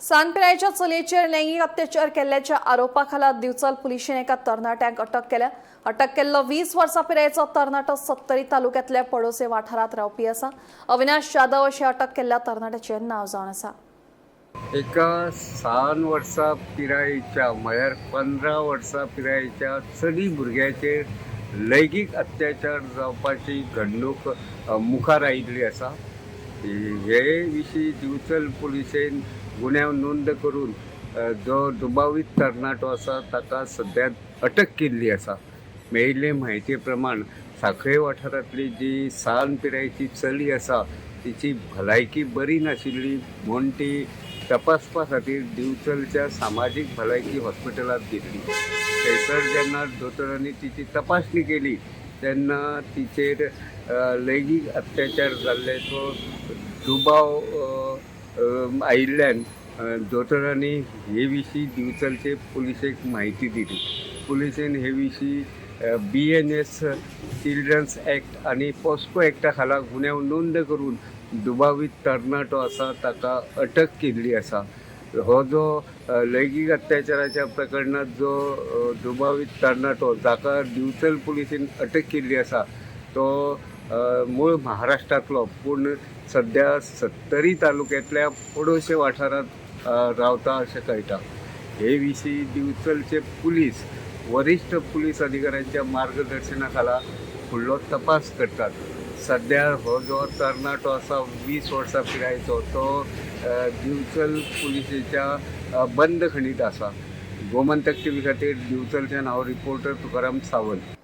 सान पिरायेच्या चलयेचेर लैंगीक अत्याचार केल्ल्याच्या आरोपाखाला दिवचल पुलिशेन एका तरणाट्याक अटक केल्या. अटक केल्लो 20 वर्सां पिरायेचो तरणाटो सत्तरी तालुक्यांतल्या पडोसे वाठारांत रावपी आसा. अविनाश जाधव अशें अटक केल्ल्या तरणाट्याचें नांव जावन आसा. एका सान वर्सां पिरायेच्या, म्हळ्यार 15 वर्सां पिरायेच्या चली भुरग्याचेर लैंगीक अत्याचार जावपाची घडणूक मुखार आयिल्ली आसा. हे विशीं दिवचल पुलिशेन गुन्यांव नोंद करून जो दुबावीत तरणाटो आसा ताका सद्या अटक केल्ली आसा. मेळिल्ले म्हायती प्रमाण साखळे वाठारांतली जी सान पिरायेची चली आसा तिची भलायकी बरी नाशिल्ली म्हूण ती तपासपा खातीर दिवचलच्या सामाजीक भलायकी हॉस्पिटलांत गेल्ली. थंयसर जेन्ना दोतोरांनी तिची तपासणी केली तेन्ना तिचेर लैंगीक अत्याचार जाल्ल्याचो दुबाव अ, अ, आयिल्ल्यान दोतोरांनी हे विशीं दिवचलचे पुलिशेक म्हायती दिली. पुलिशेन हे विशीं BNS, children's act आनी पॉस्को एक्टा खाला गुन्यांव नोंद करून दुबावीत तरणाटो आसा ताका अटक केल्ली आसा. हो जो लैंगीक अत्याचाराच्या प्रकरणात जो दुबावीत तरणाटो जाका दिवचल पुलिशेन अटक केल्ली आसा तो मूळ महाराष्ट्रांतलो, पूण सद्या सत्तरी तालुक्यांतल्या पडोशे वाठारांत रावता अशें कळटा. हे विशीं दिवचलचे पुलीस वरिश्ठ पुलीस अधिकाऱ्यांच्या मार्गदर्शना खाला फुडलो तपास करतात. सद्या हो जो तरणाटो आसा 20 वर्सां पिरायेचो तो दिवचल पुलिशेच्या बंदखणीत आसा. गोमंतक टीव्ही खातीर दिवचलच्यान हांव रिपोर्टर तुकाराम सावंत.